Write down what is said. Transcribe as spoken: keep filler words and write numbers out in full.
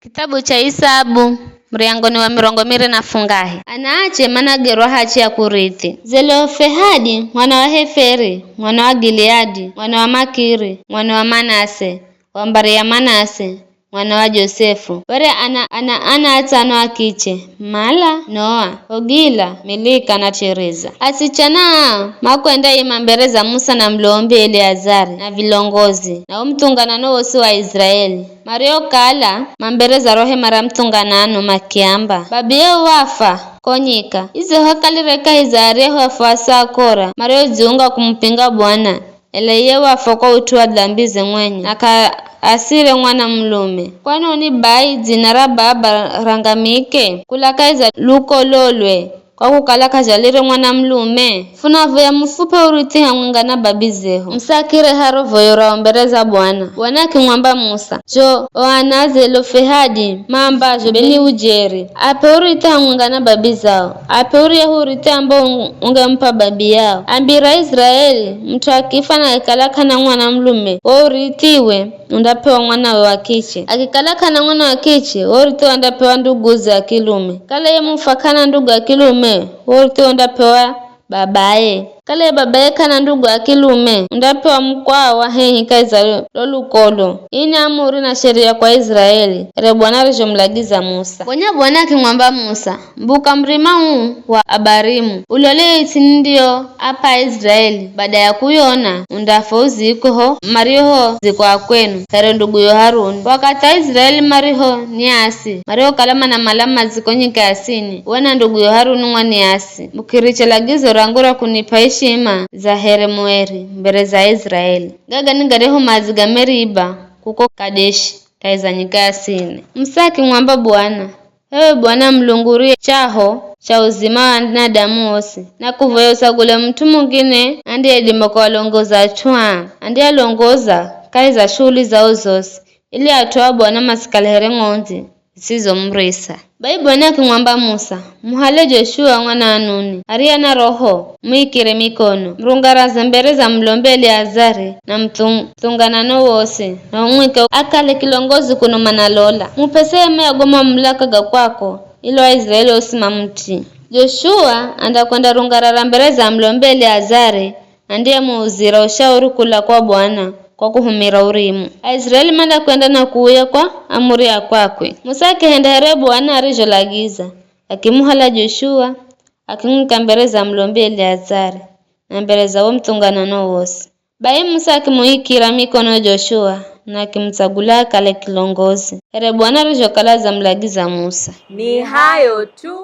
Kitabu cha Isabu, muryango ni wa mirongo miri na fungahe. Anaache managerwa hachi ya kurithi. Zelofehadi, mwana wa Heferi, mwana wa Gileadi, mwana wa Makiri, mwana wa Manase, wa mbari ya Manase, mwana wa Josefu. Were ana, ana, ana atsano a kiche, Mala, Noa, Hogila, Milika na Chereza. Asichana aa makwenda ima mbere za Musa na mulombi Eleazari na vilongozi, na wo muthunganano wosi wa Israeli. Mariokala ma mbere za ro hema ra muthunganano makiamba, "Babiyehu wafa, ko nyika, ize hwakalire kahi za aryahu afuasi a Kora mariodziunga kumupinga Bwana, ela iye wafa kwa ut'u wa dhambize mwenye, na k'aasire mwana mulume. Kwanoni bai dzina ra baba rangamike kula kahi za lukololwe, kwa kukala k'azhalire mwana mulume? Funavoya mufup'e urithi hamwenga na babizehu." Musa akireha ro voyo rao mbere za Bwana. Bwana akimwamba Musa, "Zho o ana a Zelofehadi maambazho be ni ujeri. Ap'e urithi hamwenga na babizao. Ap'e uryahu urithi ambao un- ungemup'a babiyao. Ambira Israeli, mut'u akifa na akikala k'ana mwana mulume, wo urithiwe undap'ewa mwanawe wa kiche. Akikala k'ana mwana wa kiche, wo urithi wandap'ewa nduguze a kilume. Kala ye mufwa k'ana ndugu a kilume, wo urithi wandap'ewa babaye. Kala ye babaye k'ana ndugu a kilume, undap'ewa mukwao wa hehi kahi za lo lukolo. Ii ni amuri na sheria kwa Israeli, here Bwana arizhomulagiza Musa." Gonya Bwana akimwamba Musa, "Mbuka murima uu wa Abarimu, ulole yo its'i nindiyoap'a Israeli, bada ya kuyona, undafwa uzikwe ho marihoho zikwa akwenu, here nduguyo Haruni." Wakathi Aisiraeli mariho ni asi, mariokala manamala madzi ko nyika ya Sini, we na nduguyo Haruni mwa ni asi, mukiriche lagizo rangu ra kunip'a ishima za here mueri mbere za Aisiraeli. Gaga ni garyahu madzi ga Meriba kuko Kadeshi, kahi za nyika ya Sini. Musa akimwamba Bwana, "Ewe Bwana Mulungu uriye chaho cha uzima wa anadamu osi, nakuvoya utsagule mut'u mungine andiyedima kuwalongoza at'u aa, andiyalongoza kahi za shuhuli zao zosi, ili at'u a Bwana masikale here ng'ondzi zisizomurisa." Bai Bwana akimwamba Musa, "Muhale Joshua mwana wa Nuni, ariye ana roho, muikire mikono, murungaraze mbere za mulombi Eleazari na muthung- muthunganano wosi, na umwike akale kilongozi kuno manalola. Mup'ese hema ya go mamulaka ga kwako, ili Aisiraeli osi mamutii." Joshua andakwenda rungarara mbere za mulombi Eleazari, andiyemuuzira ushauri kula kwa Bwana kwa kuhumira Urimu. Aisiraeli mandakwenda na kuuya kwa amuri ya kwakwe. Musa akihenda here Bwana arizholagiza, akimuhala Joshua, akimwika mbere za mulombi Eleazari, na mbere za wo muthunganano wosi. Bai Musa akimuikira mikono Joshua, na akimutsagula akale kilongozi, here Bwana arizhokala adzamulagiza Musa. Ni hayo tu.